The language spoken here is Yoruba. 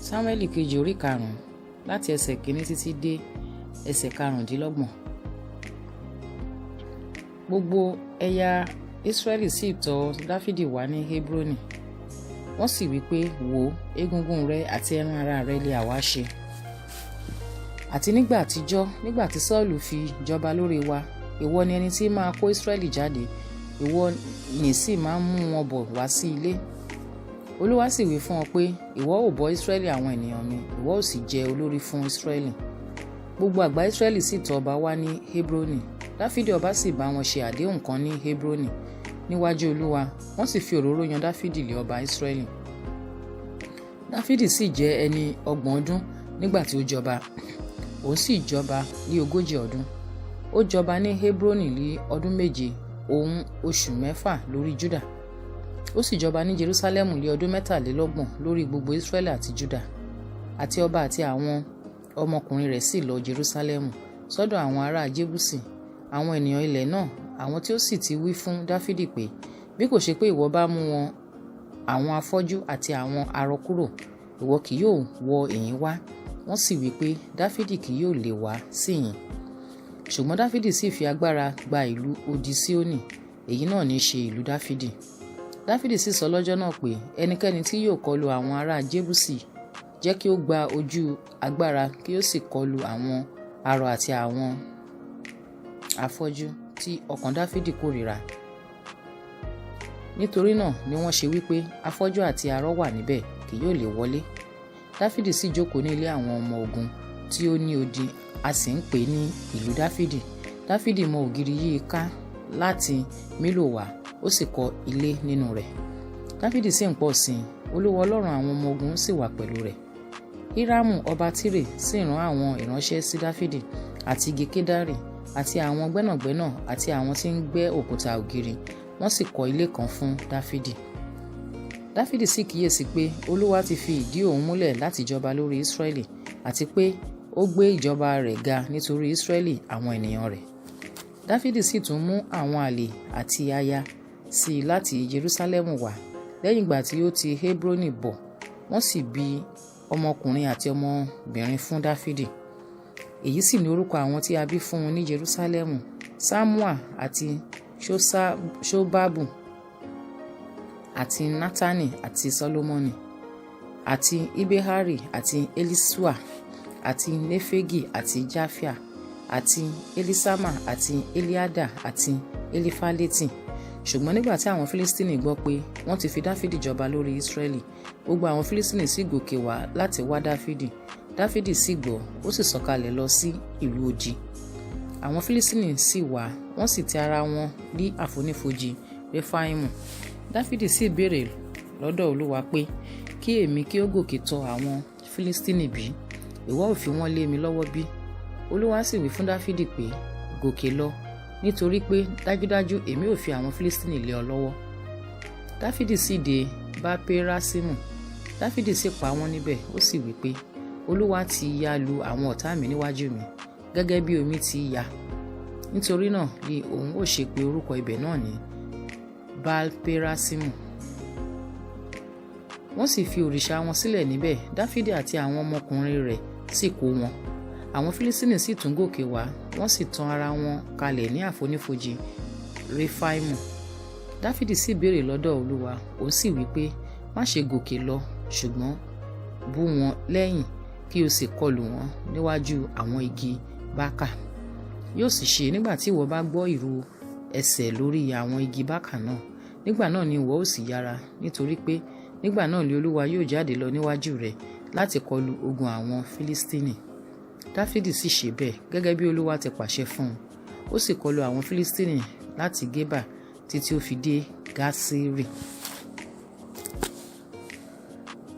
Sámúẹ́lì kejì orí karùn-ún, láti ẹsẹ̀ kìíní títí dé ẹsẹ̀ 25. Gbogbo ẹ̀yà Ísírẹ́lì sì tọ̀ Dáfídì wá ní Hebroni. Wọ́n sì wí pé, "Wò ó, egungun rẹ àti ẹran ara rẹ li àwa ṣe. Àti nígbà àtijọ́, nígbà tí Sọ́ọ̀lù fi jọba lórí wa, ìwọ ni ẹni tí máa kó Ísírẹ́lì jáde, ìwọ ní sì máa ń mú wọn bọ̀ wá sí ilé. Olúwa sì wí fún ọ pé, ìwọ ò bọ́ Ísírẹ́lì àwọn ènìyàn mi, ìwọ ò sì jẹ́ olórí fún Ísírẹ́lì." Gbogbo àgbà Ísírẹ́lì sì tọ̀ ọba wá ní Hebroni. Dáfídì ọba sì bá wọn ṣe àdéhùn kan ní Hebroni níwájú Olúwa, wọ́n sì fi òróró yan Dáfídì lé ọba Ísírẹ́lì. Dáfídì sì jẹ́ ẹni 30 ọdún nígbà tí ó jọba, òun sì jọba ní 40 ọdún. Ó jọba ní Hebroni ní ọdún 7 òun oṣù 6 lórí Juda. Ó sì jọba ní Jerusalẹmu ní ọdún 33 lórí gbogbo Israẹli àti Juda. Àti ọba àti àwọn ọmọkùnrin rẹ̀ sì lọ Jerusalẹmu sọ́dọ̀ àwọn ará Jebusi, àwọn ènìyàn ilẹ̀ náà, àwọn tí ó sì ti wí fún Dáfídì pé, "Bí kò ṣe pé ìwọ bá mú wọn àwọn afọ́jú àti àwọn arọ kúrò, ìwọ kì yóò wọ ìhín wá." Wọ́n sì wí pé, "Dáfídì kì yóò lè wá síhìn." Ṣùgbọ́n Dáfídì sì fi agbára gba ìlú odi Sioni, èyí náà ní í ṣe ìlú Dáfídì. Dáfídì sì sọ lọ́jọ́ náà pé, "Ẹnikẹ́ni tí yóò kọlu àwọn ará Jebusi, jẹ́ kí ó gba ojú agbára kí ó sì kọlu àwọn arọ àti àwọn afọ́jú tí ọkàn Dáfídì kórìíra." Nítorí náà ni wọ́n ṣe wí pé, "Afọ́jú àti arọ wà níbẹ̀, kì yóò lè wọlé." Dáfídì sì jókòó ní ilé àwọn ọmọ ogun tí ó ní odi, a sì ń pè ní ìlú Dáfídì. Dáfídì mọ ògiri yí i ká láti Mílò wá, ó sì kọ́ ilé nínú rẹ̀. Dáfídì sì ń pọ̀ sí i, Olúwa Ọlọ́run àwọn ọmọ ogun sì wà pẹ̀lú rẹ̀. Hírámù ọba Tírè sì rán àwọn ìránṣẹ́ sí Dáfídì àti igi kedari àti àwọn gbẹ́nàgbẹ́nà àti àwọn tí ń gbẹ́ òkúta ògiri, wọ́n sì kọ́ ilé kan fún Dáfídì. Dáfídì sì kíyèsí pé Olúwa ti fi ìdí òun múlẹ̀ láti jọba lórí Ísírẹ́lì, àti pé ó gbé ìjọba rẹ̀ ga nítorí Ísírẹ́lì àwọn ènìyàn rẹ̀. Dáfídì sì tún mú àwọn àlè àti aya sí i láti Jerúsálẹ́mù wá lẹ́yìn ìgbà tí ó ti Hebroni bọ̀, wọ́n sì bí ọmọkùnrin àti ọmọbìnrin fún Dáfídì. Èyí sì ni orúkọ àwọn tí a bí fún un ní Jerúsálẹ́mù: Ṣammua àti Ṣobabu àti Natani àti Solomoni àti Ibehari àti Elisua àti Nefegi àti Jafia àti Elisama àti Eliada àti Elifaleti. Ṣùgbọ́n nígbà tí àwọn Filistini gbọ́ pé wọ́n ti fi Dáfídì jọba lórí Ísírẹ́lì, gbogbo àwọn Filistini sì gòkè wá láti wá Dáfídì. Dáfídì sì gbọ́, ó sì sọ̀kalẹ̀ lọ sí ìlú odi. Àwọn Filistini sì wá, wọ́n sì tẹ ara wọn ní àfonífojì Refaimu. Dáfídì sì béèrè lọ́dọ̀ Olúwa pé, "Kí èmi kí ó gòkè tọ̀ àwọn Filistini bí? Ìwọ ò fi wọ́n lé mi lọ́wọ́ bí?" Olúwa sì wí fún Dáfídì pé, "Gòkè lọ, nítorí pé dájúdájú èmi ò fi àwọn Filistini lé ọ lọ́wọ́." Dáfídì sì dé Baaperasimu. Dáfídì sì pa wọ́n níbẹ̀, ó sì wí pé, "Olúwa ti ya lu àwọn ọ̀tá mi níwájú mi, gẹ́gẹ́ bí omi ti ya." Nítorí náà ni òun ò ṣe pe orúkọ ibẹ̀ náà ní Baalperasimu. Wọ́n sì fi òrìṣà wọn sílẹ̀ níbẹ̀, Dáfídì àti àwọn ọmọkùnrin rẹ̀ sì kó wọn. Àwọn Filistini sì tún gòkè wá, wọ́n sì tan ara wọn kalẹ̀ ní àfonífojì Refaimu. Dáfídì sì béèrè lọ́dọ̀ Olúwa, ó sì wí pé, "Má ṣe gòkè lọ, ṣùgbọ́n bú wọn lẹ́yìn kí o sì kọlù wọ́n níwájú àwọn igi bákà. Yóò sì ṣe nígbà tí ìwọ bá gbọ́ ìró ẹsẹ̀ lórí àwọn igi bákà náà, nígbà náà ni ìwọ ó sì yára, nítorí pé nígbà náà ni Olúwa yóò jáde lọ níwájú rẹ láti kọlu ogun àwọn Filistini." Dáfídì sì ṣe bẹ́ẹ̀ gẹ́gẹ́ bí Olúwa ti pàṣẹ fún un. Ó sì kọlu àwọn Filistini láti Geba títí ó fi dé Gaseri.